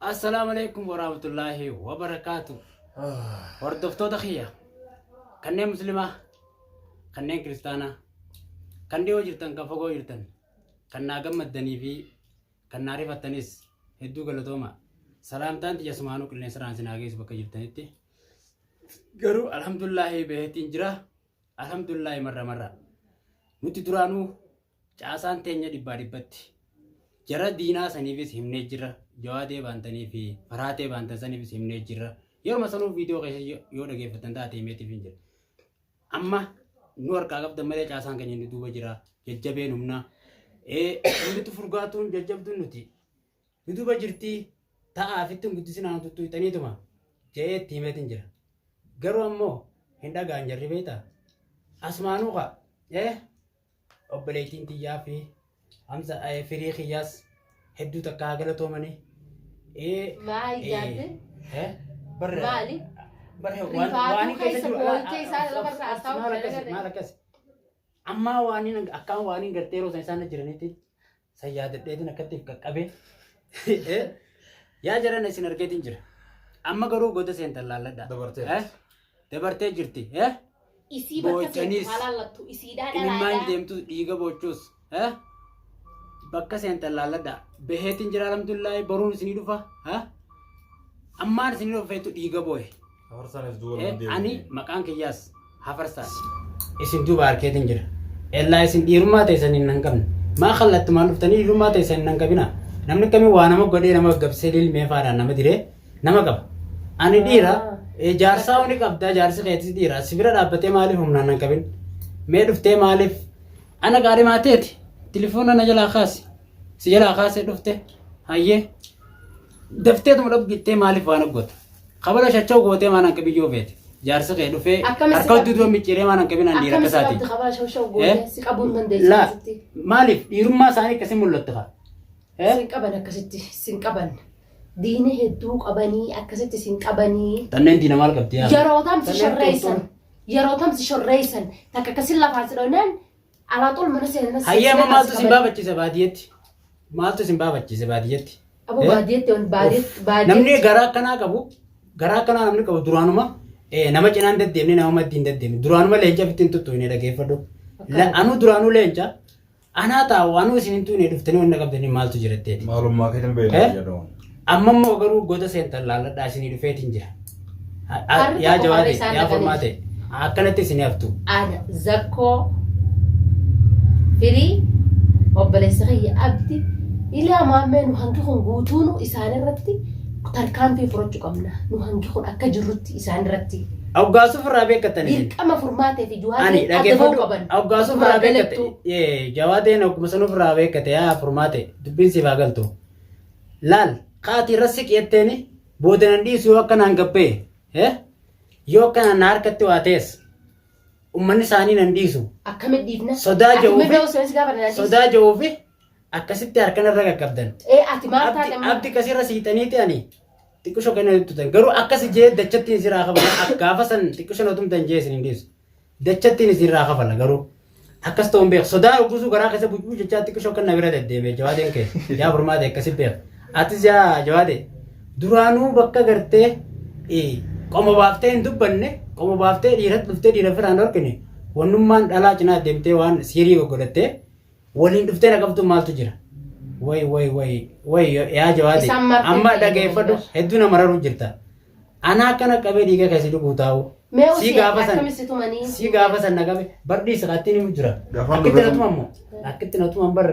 Assalaamu alaikum warahmatullaahi wabarakaatu. Hordoftoota kiyya kanneen muslimaa, kanneen kiristaanaa, kan dhiyoo jirtan, kan fagoo jirtan, kan naa gammaddanii fi kan naa rifattanis hedduu galatooma. Salaamtaan tiyya sumaanuu qilleensarraan isin haa geessu bakka jirtanitti. Garuu alhamdulillaahi baheetiin jira. Alhamdulillaahi marra marra. Nuti duraanuu Caasaan teenya dhibbaa dhibbatti. Jara diinaa saniifis himnee jirra. Jawaadee baantanii fi faraatee baantan saniifis himnee jirra. Yeruma sanuu viidiyoo keessa yoo dhageeffattan taate himeetiif hin jira. Amma nu harkaa qabdan malee caasaan keenya nu duuba jira. Jajjabeen humna. Humnitu furgaatuun jajjabduun nuti. Nu duuba jirtii ta'aa fitti hin guddisinaa nu tuttuuxaniituma jedhee itti himeetiin jira. Garuu ammoo hin dhaga'an jarri beektaa. Asumaanuu kaa. Obboleettiin tiyyaa fi Hamza firii kiyyaas hedduu takka haa galatoomanii. Maal jaatte? Barra Maali? Barra waan Rifaatuu waan keessa keessa jiru boo'icha isaa lafarraa haasa'u maal akkasi dalagaa maal akkasi. Ammaa waan hin akkaan waan hin gartee yeroo san isaan jiranitti san yaadadheetiin akkatti if qaqqabee yaa jaran isin argeetiin jira. Amma garuu goda seentan laalladha. Dabartee. Dabartee jirti. Isii bakka seentu Boochanis. haa laallattu. Isiidhaa Imimmaan dhalaadhaa. deemtus dhiiga boochus. Bakka seentan laalladha. Baheetiin jira alhamdulillaahi boruun isinii dhufa. Ammaan isinii dhufeetu dhiiga boohe. Hafarsaanis duuba nama deemu. Ani maqaan kiyyaas hafarsaan. Isin duuba harkeetiin jira. Ellaa isin dhiirummaa teessan hin hanqabne. Maa kallattumaan dhuftanii dhiirummaa teessan hin hanqabina. Namni kamii waa nama godhee nama gabbisee lilmee faadhaan nama diree nama qaba. Ani dhiira jaarsaa ni qabda jaarsi keetis dhiira si bira dhaabbatee maaliif humnaan hin qabin. Mee dhuftee maaliif ana qaadhimaa teeti tilifoona na jalaa kaasi si jalaa kaasee dhufte hayyee dafteetuma dhabgittee maaliif waan goota. Kabala shachoo gootee maan hanqa biyyoo feete. Jaarsi kee dhufee Akkami si harka qabdi? duuba micciiree maan hanqa binaan dhiira Akkami si akkasaati. qabdi kabala shawshaw gootee Eh? si qabuu hin dandeessu Laa akkasitti. maaliif dhiirummaa isaanii akkasii mul'atti kaa. Eh? Sin qaban akkasitti sin qaban. Diina hedduu qabanii akkasitti sin qabanii. Tanneen diina maal qabdi yaa? Yeroo tam si Tanneen shorreessan. tortoon. Yeroo tam si shorreessan. Takka akkasin lafaan si dhoonaan alaa xol mana seenan. Hayyee amma maaltu sin baafachiise baadiyyeetti? Maaltu sin baafachiise baadiyyeetti? Aboo Eh? baadiyyeetti on baadiyyeetti Namni baadiyyeetti. garaa akkanaa qabu garaa akkanaa namni qabu duraanuma nama cinaan deddeemne nama maddii hin deddeemne duraanuma leenca ofitti hin tuttuqne dhageeffadhu. Anuu duraanuu leenca anaa taa'u anuu isin hin tuqne dhuftanii wanna qabdanii maaltu jira jetteeti. Maalummaa keetiin beekna Eh? jedhamu. Amma immoo garuu goda seentan laalladhaa isinii dhufeetiin jira. Harri Yaa tokko jawaade harri isaan yaa dhaqanii. furmaate akkanatti isin haftu. Ana zakkoo firii obboleessa kiyya abdi ilaa maammee nu hangi kun guutuunu isaan irratti tarkaanfii fudhachuu qabna. Nu hangi kun akka jirrutti isaan irratti Hoggaasuuf irraa beekkattan isin. dirqama furmaatee fi Ani jawaadeen adda ba'uu dhageeffadhu qaban. hoggaasuuf irraa beekkatte. Jawaadeen hogguma sanuuf irraa beekkate yaa furmaate dubbiin siif haa galtu. Laal kaati irra siqi jetteeni booda nan dhiisu yoo akkanaan gabbee yoo akkanaan na harkatti waa ta'es ummanni isaanii nan dhiisu. Akkamitti dhiifna? Sodaa Ati jedhuu mirga fi osoo si gaafa na dhiisu. sodaa jedhuu fi akkasitti harkan irra qaqqabdan. Ee ati maal Abdi taate amma? abdi kasirra siixaniiti ani xiqqisho kenna tuttan garuu akkas jee dachattiin siraa kafala gaafa san xiqqisho na tumtan jee isin hin dhiisu. Dachattiin isin irraa kafala garuu akkas ta'uun beeku sodaa hoggusuu garaa keessa bucuu jechaa xiqqisho kan na bira deddeeme jawaadeen kee yaa furmaate akkasi beeku. Atis yaa jawaade duraanuu bakka gartee qoma baaftee hin dubbanne qoma baaftee dhiiratti dhuftee dhiira firaan dhorkine wannummaan dhalaa cinaa deemtee waan siirii goggodhattee waliin dhuftee na qabdu maaltu jira? Way way way way yaa jawaade Isaan martee amma fayyadaman dhageeffadhu bar. hedduu nama raruu jirta. Anaa akkana qabee dhiiga keessa dhuguu taa'u. Mee Sii usii gaafa san akkamitti tumanii? sii gaafa san na qabe bardii saqattiin himu jira. Gaafaan Akkitti na dhufee tumamu akkitti na tuman bar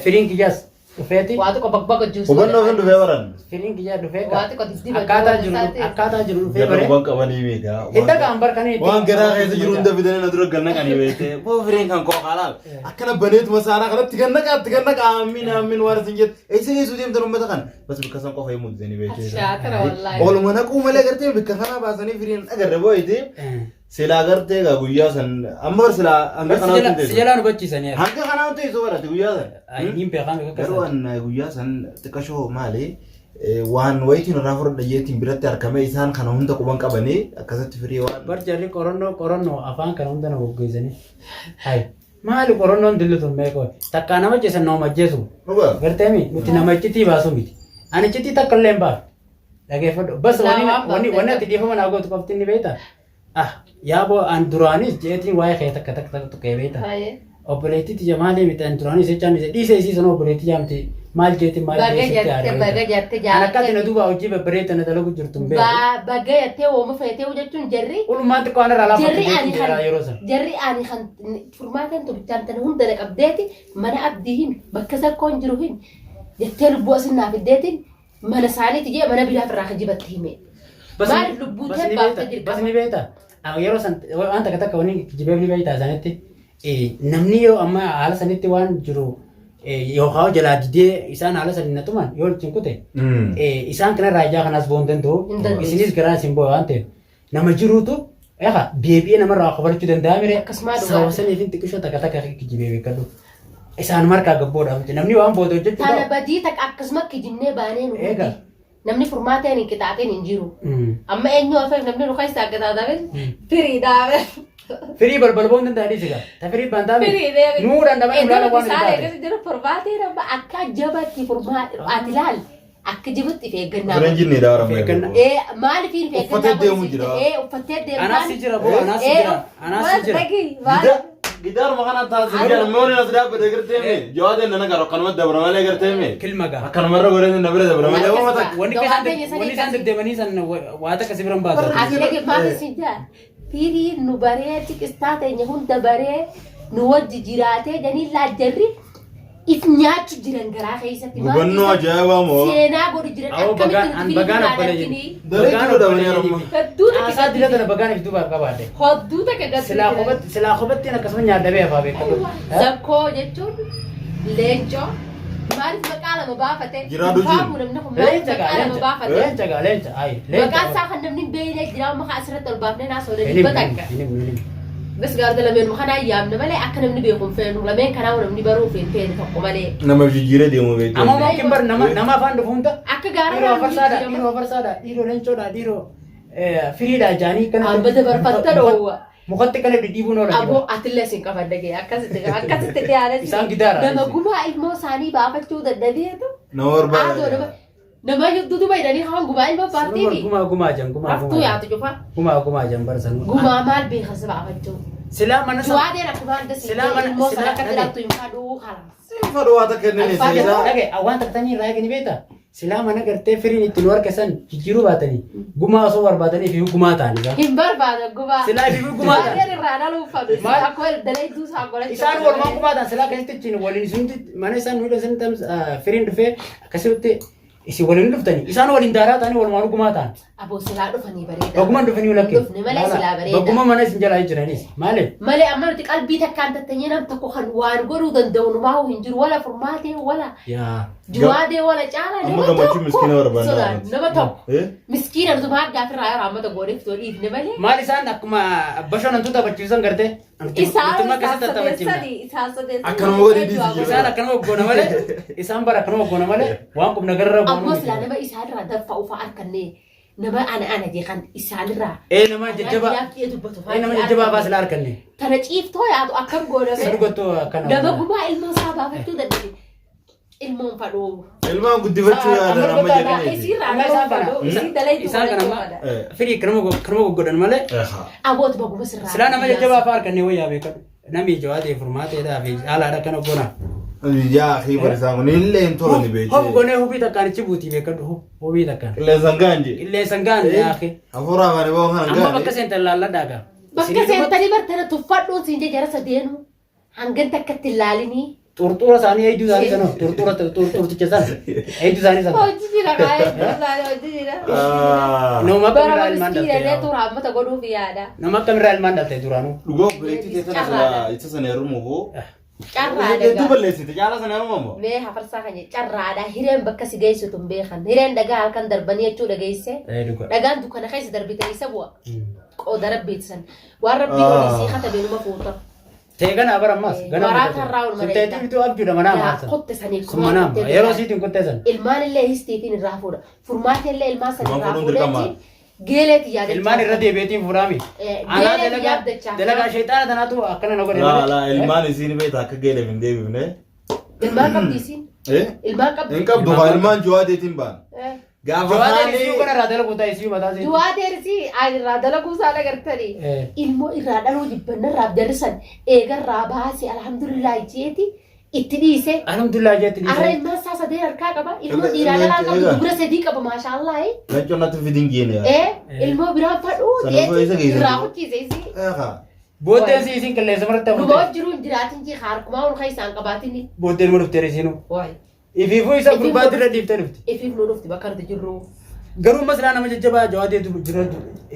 firiin kiyyaas dhufeeti. Waa xiqqoo bakka juus. Hubannoo kan dhufee baran. Firiin kiyyaa dhufee Waa xiqqoo diddiba akkaataa jiru jiru isaati. akkaataa jiru dhufee Jarra bare. quban qabanii beekaa. Hin dhaga'an bar kan Waan garaa keessa jiru hunda fidanii na dura gannaqanii beektee. Boo firiin kan koo kaalaal. Akkana baneetuma saanaa kanatti gannaqaa itti gannaqaa ammin ammin waan isin jettu. Eessa geessuu deemtan uummata kana? Bas bakka san qofa himuu didanii beektee. Shaatara wallaahi. Oluma naquu malee gartee bakka kanaa baasanii firiin agarre boo'ite. Silaa gartee egaa guyyaa san amma bar silaa hanga kanaa hin Si teessu. jalaa nu bachiisanii. Hanga kanaa hin teessu barate guyyaa san. Niin beekaan akka Garuu an guyyaa san xiqqashoo maali waan wayitiin irraa fudhadha jeetiin biratti argame isaan kana hunda quban qabanii akkasitti firii waan. Bar jarri qorannoo qorannoo afaan kana hunda na goggeessanii. Hai. Maali qorannoon dilli tun meeqa? Takkaa nama ajjeesan nama ajjeesu. Dhugaa. Garteemi nuti nama iccitii baasu miti. Ani iccitii takka illee hin baafne. Dhageeffadhu. Bas Silaa wanni waan wanni baafte wanni ati dhiifama naa gootu qofti inni beekta. Ah yaaboo an duraanis jeetiin waa'ee kee takka takka takka tuqee beekta. Haye. Obboleettii tiyya maalii miti an duraanis jechaan dhiise dhiise isii sana obboleettii jaamti maal jeetiin maal Baga jeesitti jette aare baga beekta. jette An akka ati na jaalattee. duuba hojii babbareedda na dalagu jirtu hin beeku. Baga jettee wooma feetee jechuun jarri Ulumaan xiqqoo anarraa laafattu jarri ani jeetiin jedhaa kan yeroo sana. jarri ani kan furmaateen tobichaan tana hunda na qabdeeti mana abdii himi bakka sakkoon jiru himi jettee lubbuu asin naa fiddeetiin mana isaaniiti jee mana biraa irraa kijibatti hime. Bas Maaliif lubbuu bas tee ni baaftee beekta jirta? bas ni beekta yeroo san waan takka takka wanni kijibeef ni beekta isaanitti namni yoo amma haala sanitti waan jiru yookaan jalaa didee isaan haala saniin na tuman yoo ittiin kute isaan kana raayyaa kanaas ba'uu hin danda'u Hin dandeessu. isinis garaa isin bu'a waan ta'eef nama jiruutu eegaa deebi'ee namarraa kofalchuu danda'a mire Akkasumaa dhugaa. sababa saniif hin xiqqishoo takka takka kijibee beekadhu isaan markaa gabboodhaaf jecha namni waan booda hojjechuu Tana qabu. badii takka akkasuma kijibnee baanee nu Eega. hundi. Namni furmaateen hin qixaaxin hin jiru. Amma eenyu hafeef namni nu keessaa qixaaxames firii dhaabe. Firii balbal boon danda'anii siga. Ta firii bantaame. Firii deebi. Nuu danda'ame Iddoo ulaaga waan isaan taate. eegas jiru furmaateen amma akka jabatti furmaate ati laal akka jabatti of eeggannaa. Firan jinni daara Of eeggannaa. Ee maaliif hin Uffatee deemu jira. Ee uffatee deemu. Anaas si jira boo anaas si jira anaas si jira. Gidaaruma kana taasisa jira namni as dhaabbate gartee mi jawaadeen nana gara akkanuma dabra malee gartee mi Kilma gaa. akkanumarra godhee na bira dabra malee waan takka. Wanni Gabaa keessan keenya sanii wanni isaan akkasii. deddeemanii san waa takka si biran baasa. Ati dhage maaliif si jaa? Firii nu baree tiqistaa teenya hunda baree nu wajji jiraatee janii laajjarri if nyaachu jiran garaa keessatti. Maal Hubannoo keessatti ajaa'ibaa moo? Seenaa godhu jiran Awoo bagaan akkamitti an nuti firii bagaan biraan obbolee arginii? jedhi. Daree Bagaan jiru obbolee dabanii jedhi. amma. Hedduu takka Haasaa dila tana bagaan if duubaaf qabaadhe. Hodduu takka gaddu Silaa jiran. kophatti silaa kophattiin akkasuma nyaadhabee afaa beekamu. Zakkoo jechuun leencoo maaliif maqaa lama baafate? Jiraadhu jiru. Faamu namni kun maaliif Leenca gaa maqaa lama leenca. baafate? Leenca gaa leenca. Ayi leenca. Maqaan isaa kan namni hin beekne jira maqaa asirratti ol baafnee naasoo Hin dhibba himnu takka. hin himnu hin himnu. Bas gaarda lameen kanaa yaamne malee akka namni beeku hin feenu lameen kanaa namni baruu hin feene tokko malee. Nama jijjiiree deemu beekte. Amma mumkin bar nama nama afaan dhufu hunda Akka gaara dhiiroo namni afarsaadha jijjiirama. dhiiroo afarsaadha dhiiroo leencoodha dhiiroo firiidha jaanii kana Hambata barfatta dhoowwa. mukatti kana dhidhiibuun oola Aboo atillee sin qabadda gee akkasitti akkasitti dhiyaate. Isaan gidaara. Nama gumaa ilmoo isaanii baafachuu dadhabeetu. Nama Aadoo nama barbaada. nama duduba jedhanii kaan gumaa ilmoo baaftiifi. Gumaa gumaa jan gumaa Haftuu gumaa yaatu cufa. gumaa gumaa jan bar sanuu. Gumaa maal beekan si baafachuu. Silaa mana sana Juwaadeen akkuma adda si Silaa mana- ilmoo sana silaa akka dhage. jiraattu hin fadhuu karaa. Fadhu waa takka inni Alfaa seesaa. dhage waan taktanii irraa eegani beektaa silaa mana gartee firiin itti nu harka san jijjiiruu baatanii gumaa osoo barbaadanii fi gumaa ta'anii Hin barbaada gumaa. Silaa fi gumaa ta'an. Juwaadeen irraa dhaluu fadhu. Maal? Akkuma dalayduu isaa godhachuu. Isaan walumaan gumaa ta'an silaa akkasitti ittiin waliin isin mana isaan nu hidhan firiin dhufee akkasitti isin waliin dhuftanii isaan waliin daaraa ta'anii walumaan gumaa ta'an. Aboo silaa dhufanii bareeda. Bagumaan dhufanii lakkee. Dhufne malee silaa bareeda. Baguma mana isin jalaa jiranis maaliif? Malee amma nuti qalbii takkaan tattanyee nam tokko kan waan godhuu danda'u numaa hin jiru wala furmaatee wala Yaa. juwaadee wala caalaa Amma nama gammachuu tokko miskiina barbaanna sodaan nuti. nama tokko Eh? miskiina nuti maaddaa ofirraa yeroo ammata gooneef too dhiifne malee Maal isaan akkuma bashannantuu taphachiisan gartee? isaan Nuti isaan akkasitti taphachiifna. sadeessanii isaan sadeessanii Akkanuma godhii dhiisi jiru. Isaan akkanuma goona malee isaan bara akkanuma goona malee waan qubna gararra goonu. Ammoo silaa nama isaanirraa danfa ufaa harkannee nama ana ana jee kan isaanirraa Ee nama jajjabaa. Anaa dubbatu Ee nama jajjabaa baas silaa harkanne. Tana ciiftoo yaadu akkam gooname Isa dhugattuu akkana. nama gumaa ilmoo isaa baafachuu dadhabe ilmoon fadhuu. Ilmaan guddifachuu yaadan amma jedhaniiti. Isiirraa Amma isaan kana. fadhuu isii dalaytu Isaan kana godhachuu amma fadha. firii akkanuma goggodhan malee Abooti baguma sirraa. silaa nama jajjabaa fa'aa harkanne wayyaa beekadhu. Namni jawaatee furmaateedhaa fi caalaadha akkana goona. Yaa akii barisaa kun illee hin tolani Hob beekte. goonee hubii takkaan ichi buutii beekadhu hubii takkaan. Qilleensaan gaanji. Qilleensan gaanne yaaqe. Hafuuraa afaan iboo kan Amma bakka gaanji. seentan laalladhaa gaa. Bakka seentanii bartana tuffadhuun siin jee jara sadeenu hangan takkatti hin laalinii. Xurxura isaanii hedduu isaanii sana xurxura xurxurticha sana hedduu isaanii sana. Hojii jira kaa'ee isaanii hojii jira. Nama Bara akkamirraa ilmaan miskiina illee dhalte. tuura hammata godhuuf yaada. Nama akkamirraa ilmaan dhalte duraanuu. Dhugaa obboleettii teessana silaa isa sana heerumu hoo. Carraadha Hedduu gaa. balleessite caala sana heerumu ammoo. Mee hafarsaa kan jedhu carraadha. Hireen bakka si geessitu hin beekan. Hireen dhagaa halkan darbanii jechuu dhageesse. Ee dhugaa. Dhagaan dukkana keessa darbite isa bu'a. Qooda rabbiiti san. Waan rabbii olii sii katabe numa fuuta. Ta'e ganaa bara ammaas. Ganaa Maraata irraa ol Sun ta'eetii bituu abjuudha manaa Yaa maarsan. kotte saniif Sun manaa amma. Yeroo siitiin kottee san. Ilmaan illee histiitiin irraa fuudha. Furmaata illee ilmaan san Ilmaan irraa fuudhuun dirqama. fuudheetiin geeleeti yaadachaa. Ilmaan irra deebi'eetiin fuudhaami. Anaa Geeleeti dalagaa yaaddachaa. dalagaa sheexaana tanaatu akkana na godhe Laa malee. laa ilmaan isiin beekta akka geeleef hin deebifne. Ilmaan qabdi isiin. Eh? Ilmaan qabdu. Hin qabdu haa ilmaan Jawaadeetiin ba'an. Eh. Gaafa Jawaadeen isiyuu kaanii kana irraa dalaguu ta'a isiyuu mataa isii. Juwaadeersi irraa dalaguu isaa agartanii. Eh. Ilmoo irraa dhaluu jibbannarraa jarrisan eegarraa baase alhamdulillah jeeti itti dhiise. Alhamdulillah jeetti Arra dhiisee. ilmaan isaa sadeen harkaa qaba. Ilmoo dhiiraa dhalaa qabdu dubra sadii qaba maashaallah. Leencoo natti fidin geene yaa. Eh ilmoo biraan fadhuu Sana isa jeeti geessan. irraa kuchiise isii. Eegaa. Booddeen si isin qilleensa maratti Dhuma hafuute. jiru hin jiraatin jee harkumaa ol keessaan qabaatin. Booddeen ma dhufteera isinuu. Waay. Ifiifuu isa Ifiif gurbaatti irra dhiiftee dhufti. Ifiif nu dhufti bakka nuti jirru. Garuu amma silaa nama jajjabaa jawaadee jiru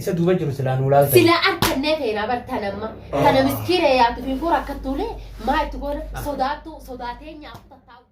isa duuba jiru silaa nuu laalta. Sila harkannee feenaa bar tanamma. Tana miskiina yaatu fi fuura akkattuulee maa itti goona sodaattu sodaatee nyaatu tattaa'u.